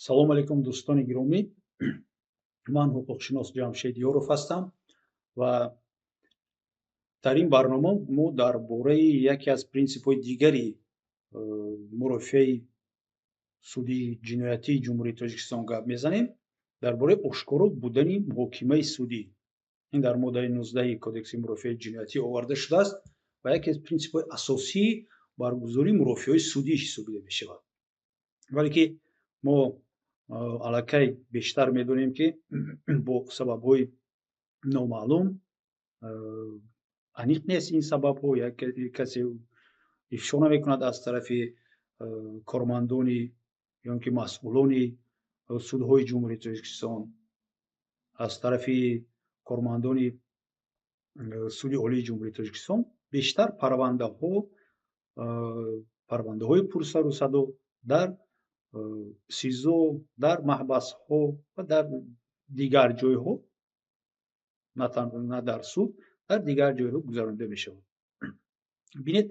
Салом алейкум, дӯстони гиромӣ. Ман ҳуқуқшинос Ҷамшед Ёров ҳастам ва дар ин барнома мо дар бораи яке аз принсипҳои дигари мурофиаи судии ҷиноятии Ҷумҳурии Тоҷикистон гап мезанем, дар бораи ошкоро будани муҳокимаи судӣ. Ин дар моддаи 19 Кодекси мурофиаи ҷиноятӣ оварда шудааст ва яке аз принсипҳои асосии баргузории мурофиаҳои судӣ ҳисобида мешавад. Вале ки мо аллакай бештар медонем, ки бо сабабҳои номаълум, аниқ нест ин сабабҳо, касе ифшо намекунад, аз тарафи кормандони ё ки масъулони судҳои Ҷумҳурии Тоҷикистон, аз тарафи кормандони Суди Олии Ҷумҳурии Тоҷикистон бештар парвандаҳои пурсару садо дар СИЗО, дар маҳбасҳо ва дар дигар ҷойҳо, на танҳо на дар суд, дар дигар ҷойҳо гузаронида мешавад. Бинед,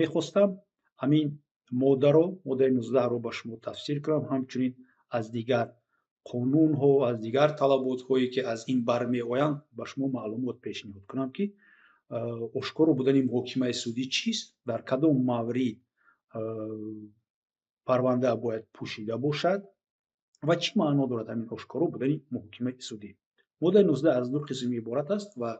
мехостам ҳамин моддаро, моддаи 19-ро ба шумо тафсир кунам, ҳамчунин аз дигар қонунҳо, аз дигар талаботҳое, ки аз ин бармеоянд, ба шумо маълумот пешниҳод кунам, ки ошкоро будани муҳокимаи судӣ чист, дар кадом маврид парванда бояд пӯшида бошад ва чӣ маъно дорад ҳамин ошкоро будани муҳокимаи судӣ. Моддаи 19 аз ду қисм иборат аст ва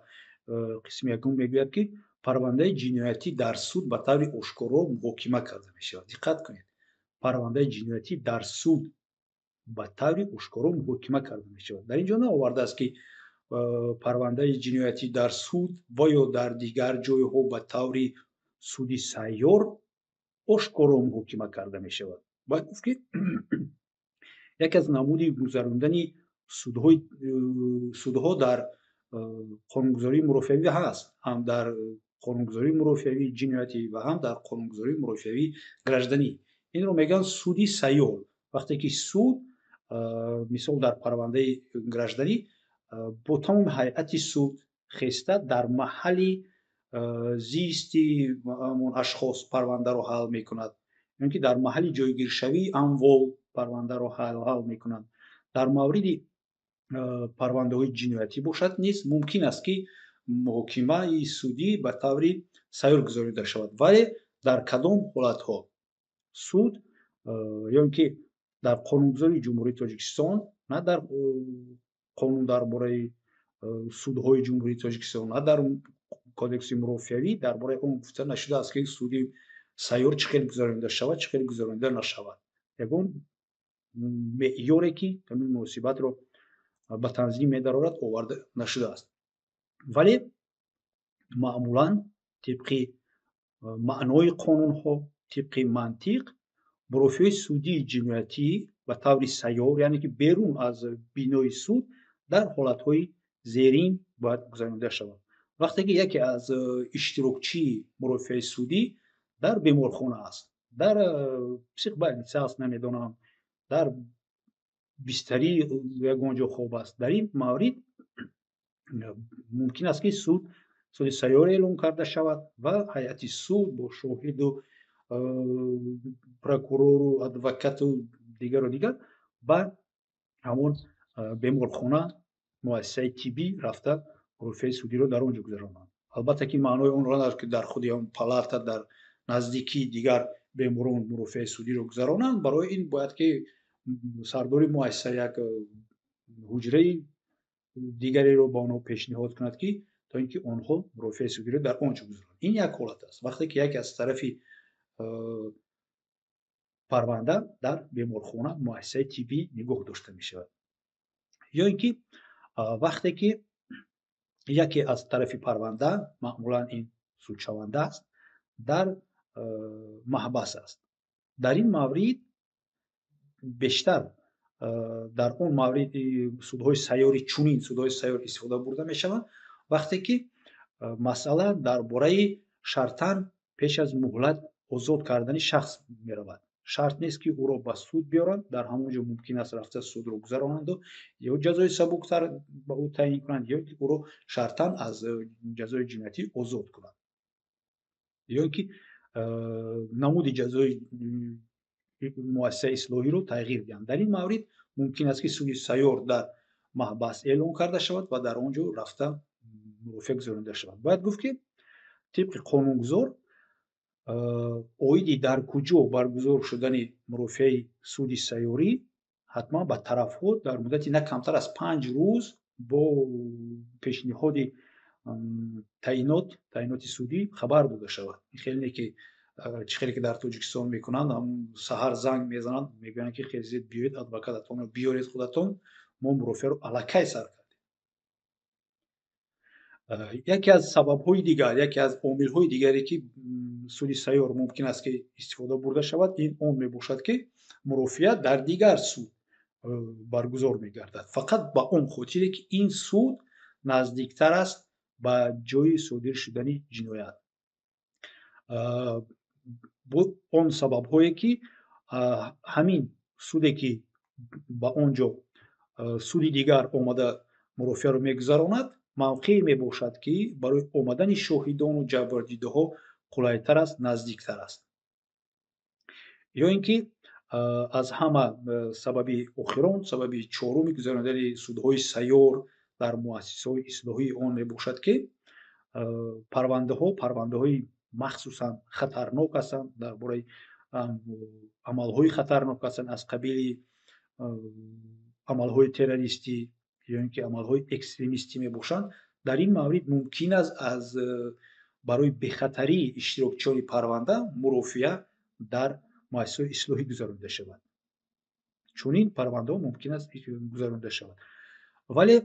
қисми якум мегӯяд, ки парвандаи ҷиноятӣ дар суд ба таври ошкоро муҳокима карда мешавад. Диққат кунед, парвандаи ҷиноятӣ дар суд ба таври ошкоро муҳокима карда мешавад. Дар ин ҷо наовардааст, ки парвандаи ҷиноятӣ дар суд ва ё дар дигар ҷойҳо ба таври суди сайёр ошкоро муҳокима карда мешавад. Бояд гуфт, ки яке аз намуди гузарондани судҳо дар қонунгузории мурофиавӣ ҳаст, ҳам дар қонунгузории мурофиавии ҷиноятӣ ва ҳам дар қонунгузории мурофиавии гражданӣ. Инро мегӯянд суди сайёр. Вақте ки суд, мисол, дар парвандаи гражданӣ бо тамоми ҳайати суд хеста дар маҳалли зисти ҳамон ашхос парвандаро ҳал мекунад ё ки дар маҳалли ҷойгиршавии амвол парвандаро ҳал мекунад. Дар мавриди парвандаҳои ҷиноятӣ бошад низ мумкин аст, ки муҳокимаи судӣ ба таври сайёр гузаронида шавад. Вале дар кадом ҳолатҳо суд ё ин ки дар қонунгузории Ҷумҳурии Тоҷикистон, на дар қонун дар бораи судҳои Ҷумҳурии Тоҷикистон, на дар кодекси мурофиавӣ дар бораи он гуфта нашудааст, ки суди сайёр чӣ хел гузаронида шавад, чӣ хел гузаронида нашавад. Ягон меъёре, ки ҳамин муносибатро ба танзим медарорад, оварда нашудааст. Вале маъмулан тибқи маънои қонунҳо, тибқи мантиқ, мурофиаи судии ҷиноятӣ ба таври сайёр, яъне ки берун аз бинои суд, дар ҳолатҳои зерин бояд гузаронида шавад. Вақте ки яке аз иштирокчии мурофиаи судӣ дар беморхона аст, дар психбольница аст, намедонам, дар бистарии ягон ҷо хоб аст, дар ин маврид мумкин аст, ки суди сайёр эълон карда шавад ва ҳайати суд бо шоҳиду прокурору адвокату дигару дигар ба ҳамон беморхона, муассисаи тиббӣ рафта, мурофиаи судиро дар он ҷо гузаронанд. Албатта ки маънои онро надорад, ки дар худи ҳамон палата дар наздикии дигар беморон мурофиаи судиро гузаронанд. Барои ин бояд ки сардори муассиса як ҳуҷраи дигареро ба онҳо пешниҳод кунад, ки то ин ки онҳо мурофиаи судиро дар он ҷо гузаронанд. Ин як ҳолат аст, вақте ки яке аз тарафи парванда дар беморхона, муассисаи тиббӣ нигоҳ дошта мешавад. Ё ин ки вақте ки яке аз тарафи парванда, маъмулан ин судшаванда аст, дар маҳбас аст. Дар ин маврид бештар дар он маврид судҳои сайёри, чунин судҳои сайёр истифода бурда мешаванд, вақте ки масъала дар бораи шартан пеш аз муҳлат озод кардани шахс меравад. Шарт нест, ки ӯро ба суд биёранд, дар ҳамон ҷо мумкин аст рафта судро гузаронанду ё ҷазои сабуктар ба ӯ таъйин кунанд, ё ки ӯро шартан аз ҷазои ҷиноятӣ озод кунанд, ё ки намуди ҷазои муассисаи ислоҳиро тағйир диҳанд. Дар ин маврид мумкин аст, ки суди сайёр дар маҳбас эълон карда шавад ва дар он ҷо рафта мурофиа гузаронида шавад. Бояд гуфт, ки тибқи қонунгузор оиди дар куҷо баргузор шудани мурофиаи суди сайёрӣ ҳатман ба тарафҳо дар муддати на камтар аз 5 рӯз бо пешниҳоди таъиноти судӣ хабар дода шавад. Ин хеле не, ки чӣ хеле ки дар Тоҷикистон мекунанд, саҳар занг мезананд, мегӯянд, ки хезед, биёед, адвокататонро биёред худатон, мо мурофиаро аллакай сар кардем. Яке аз сабабҳои дигар, яке аз омилҳои дигаре, ки суди сайёр мумкин аст, ки истифода бурда шавад, ин он мебошад, ки мурофиа дар дигар суд баргузор мегардад, фақат ба он хотире, ки ин суд наздиктар аст ба ҷои содир шудани ҷиноят, бо он сабабҳое, ки ҳамин суде, ки ба он ҷо суди дигар омада мурофиаро мегузаронад, мавқеъе мебошад, ки барои омадани шоҳидону ҷабрдидаҳо қулайтар аст, наздиктар аст. Ё ин ки аз ҳама сабаби охирон, сабаби чоруми гузаронидани судҳои сайёр дар муассисаҳои ислоҳии он мебошад, ки парвандаҳо парвандаҳои махсусан хатарнок ҳастанд, дар бораи амалҳои хатарнок ҳастанд, аз қабили амалҳои террористӣ ё ин ки амалҳои экстремистӣ мебошанд. Дар ин маврид мумкин аст аз барои бехатарии иштирокчиёни парванда мурофиа дар муассисаҳои ислоҳӣ гузаронида шавад. Чунин парвандаҳо мумкин аст гузаронида шавад. Вале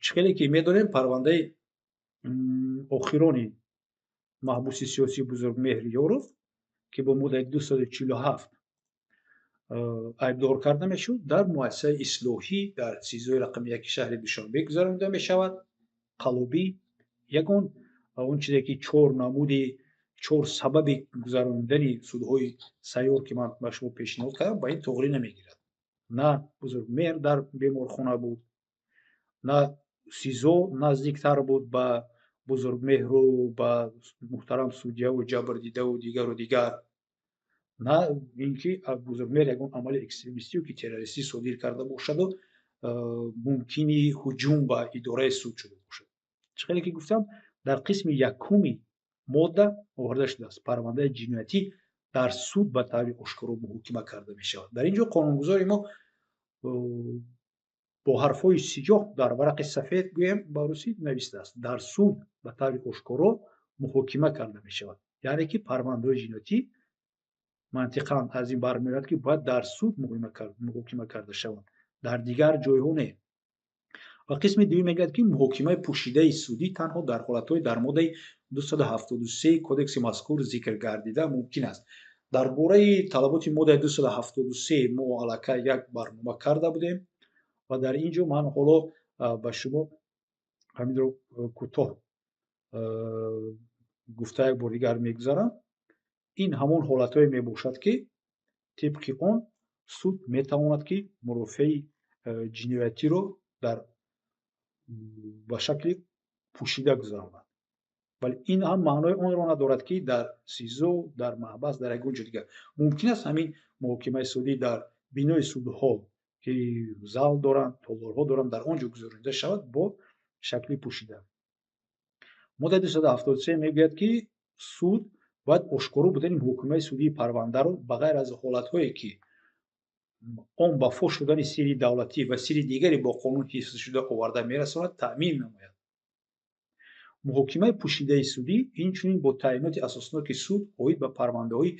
чӣ хеле ки медонем, парвандаи охирони маҳбуси сиёсии Бузургмеҳр Ёров, ки бо моддаи 247 айбдор карда мешуд, дар муассисаи ислоҳӣ дар СИЗОи рақами 1 шаҳри Душанбе гузаронида мешавад. Қаллобӣ ягон он чизе, ки чор намуди, чор сабаби гузаронидани судҳои сайёр, ки ман ба шумо пешниҳод кардам, ба ин тоғрӣ намегирад. На Бузургмеҳр дар беморхона буд, на СИЗО наздиктар буд ба Бузургмеҳру ба муҳтарам судьяву ҷабрдидаву дигару дигар, на ин ки Бузургмеҳр ягон амали экстремистию ки террористӣ содир карда бошаду мумкини ҳуҷум ба идораи суд шуда бошад. Чӣ хеле ки гуфтам, дар қисми якуми модда оварда шудааст: парвандаи ҷиноятӣ дар суд ба таври ошкоро муҳокима карда мешавад. Дар ин ҷо қонунгузори мо бо ҳарфҳои сиёҳ дар варақи сафед, гӯем ба русӣ, навистааст: дар суд ба таври ошкоро муҳокима карда мешавад. Яъне ки парвандаҳои ҷиноятӣ мантиқан аз ин бармеояд, ки бояд дар суд муҳокима карда шаванд, дар дигар ҷойҳо не. Ва қисми дуюм мегӯяд, ки муҳокимаи пӯшидаи судӣ танҳо дар ҳолатҳои дар моддаи 273 кодекси мазкур зикр гардида мумкин аст. Дар бораи талаботи моддаи 273 мо аллакай як барнома карда будем ва дар ин ҷо ман ҳоло ба шумо ҳаминро кӯтоҳ гуфта як бор дигар мегузарам. Ин ҳамон ҳолатҳое мебошад, ки тибқи он суд метавонад, ки мурофиаи ҷиноятиро дар ба шакли пӯшида гузаронад. Вале ин ҳам маънои онро надорад, ки дар СИЗО, дар маҳбас, дар ягон ҷо дигар. Мумкин аст ҳамин муҳокимаи судӣ дар бинои судҳо, ки зал доранд, толорҳо доранд, дар он ҷо гузаронида шавад бо шакли пӯшида. Моддаи 273 мегӯяд, ки суд бояд ошкоро будани муҳокимаи судии парвандаро, ба ғайр аз ҳолатҳое, ки он ба фош шудани сирри давлатӣ ва сирри дигаре бо қонун ҳифзшуда оварда мерасонад, таъмин намояд. Муҳокимаи пӯшидаи судӣ инчунин бо таъиноти асосноки суд оид ба парвандаҳои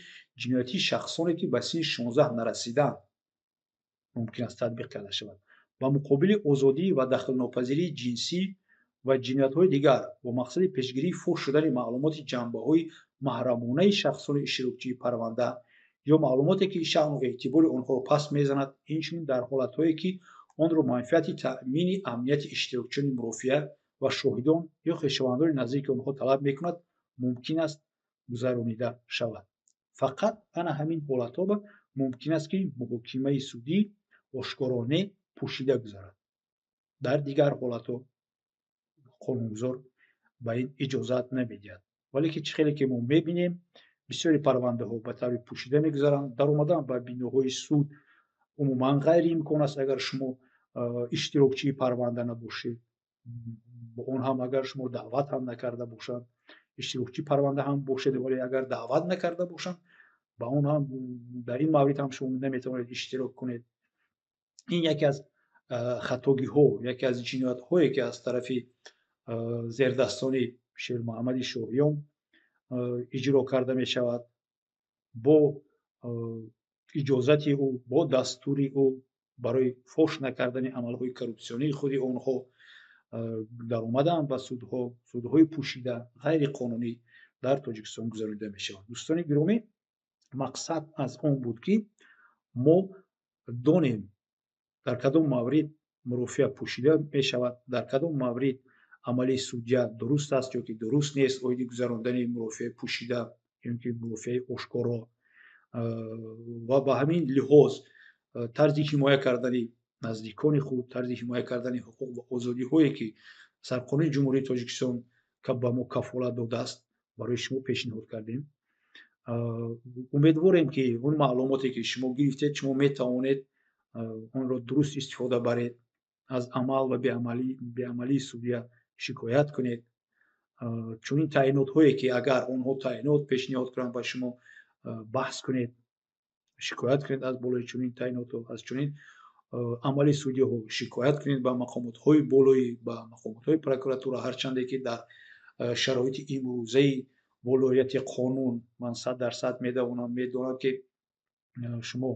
ҷиноятии шахсоне, ки ба синни 16 нарасидаанд, мумкин аст татбиқ карда шавад. Ба муқобили озодӣ ва дахлнопазирии ҷинсӣ ва ҷиноятҳои дигар бо мақсади пешгирии фош шудани маълумоти ҷанбаҳои маҳрамонаи шахсони иштирокчии парванда ё маълумоте, ки шаъну эътибори онҳоро паст мезанад, инчунин дар ҳолатҳое, ки онро манфиати таъмини амнияти иштирокчиёни мурофиа ва шоҳидон ё хешовандони наздики онҳо талаб мекунад, мумкин аст гузаронида шавад. Фақат ана ҳамин ҳолатҳо мумкин аст, ки муҳокимаи судӣ ошкоро не, пӯшида гузарад. Дар дигар ҳолатҳо қонунгузор ба ин иҷозат намедиҳад. Вале ки чӣ хеле ки мо мебинем, Бисёри парвандаҳо ба таври пӯшида мегузаранд. Даромадан ба биноҳои суд умуман ғайриимкон аст, агар шумо иштирокчии парванда набошед. Он ҳам агар шумо даъват ҳам накарда бошанд, иштирокчии парванда ҳам бошед, вале агар даъват накарда бошанд, ба он ҳам дар ин маврид ҳам шумо наметавонед иштирок кунед. Ин яке аз хатогиҳо, яке аз ҷиноятҳое, ки аз тарафи зердастони Шермуҳаммади Шоҳиён иҷро карда мешавад, бо иҷозати ӯ, бо дастури ӯ, барои фош накардани амалҳои коррупсионии худи онҳо даромадан ба судҳо, судҳои пӯшида ғайриқонунӣ дар Тоҷикистон гузаронида мешаванд. Дӯстони гиромӣ, мақсад аз он буд, ки мо донем, дар кадом маврид мурофиа пӯшида мешавад, дар кадом маврид амали судя дуруст аст ё ки дуруст нест оиди гузарондани мурофиаи пӯшида ё ки мурофиаи ошкоро, ва ба ҳамин лиҳоз тарзи ҳимоя кардани наздикони худ, тарзи ҳимоя кардани ҳуқуқ ва озодиҳое, ки Сарқонуни Ҷумҳурии Тоҷикистон ба мо кафолат додааст, барои шумо пешниҳод кардем. Умедворем, ки он маълумоте, ки шумо гирифтед, шумо метавонед онро дуруст истифода баред, аз амал ва беамалии судя шикоят кунед. Чунин таъинотҳое, ки агар онҳо таъинот пешниҳод кунанд ба шумо, баҳс кунед, шикоят кунед аз болои чунин таъинотҳо, аз чунин амали судяҳо шикоят кунед ба мақомотҳои болоӣ, ба мақомотҳои прокуратура. Ҳарчанде ки дар шароити имрӯзаи волояти қонун ман 100% медонам, ки шумо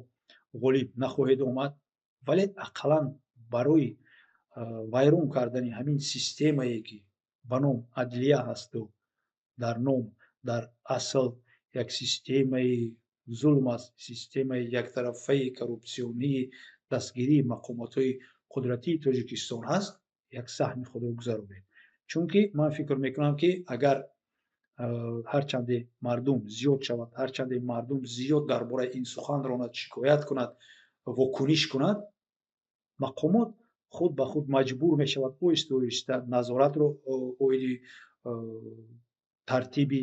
ғолиб нахоҳед омад, вале ақаллан барои вайрон кардани ҳамин системае, ки ба ном адлия ҳасту дар ном, дар асл як системаи зулм аст, системаи яктарафаи коррупсионии дастгирии мақомотҳои қудратии Тоҷикистон ҳаст, як саҳми худро гузаронед. Чунки ман фикр мекунам, ки агар ҳарчанде мардум зиёд шавад, ҳарчанде мардум зиёд дар бораи ин сухан ронад, шикоят кунад, вокуниш кунад, мақомот худ ба худ маҷбур мешавад оҳиста оҳиста назоратро оиди тартиби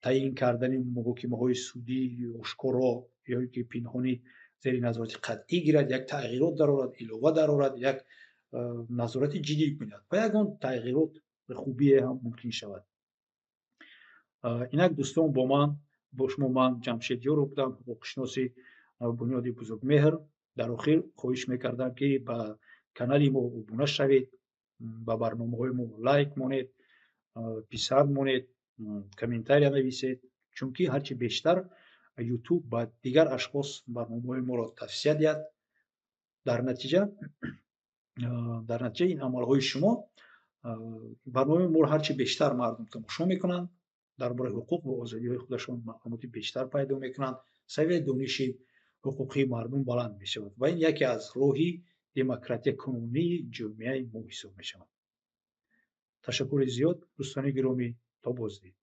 таъин кардани муҳокимаҳои судӣ ошкоро ё ки пинҳонӣ зери назорати қатъӣ гирад, як тағйирот дарорад, илова дарорад, як назорати ҷиддӣ кунад ва ягон тағйирот хубие ҳам мумкин шавад. Инак, дӯстон, бо ман, бо шумо ман Ҷамшед Ёров будам, ҳуқуқшиноси Бунёди Бузургмеҳр. Дар охир хоҳиш мекардам, ки ба канали мо обуна шавед, ба барномаҳои мо лайк монед, писанд монед, комментария нависед, чунки ҳарчи бештар Ютуб ба дигар ашхос барномаҳои моро тавсия диҳад, дар натиҷа ин амалҳои шумо барномаи моро ҳарчи бештар мардум тамошо мекунанд, дар бораи ҳуқуқ ва озодиҳои худашон маълумоти бештар пайдо мекунанд, савияи дониши ҳуқуқии мардум баланд мешавад ва ин яке аз роҳи демократиякунонии ҷомеаи мо ҳисоб мешавад. Ташаккури зиёд, дӯстони гиромӣ, то боздид.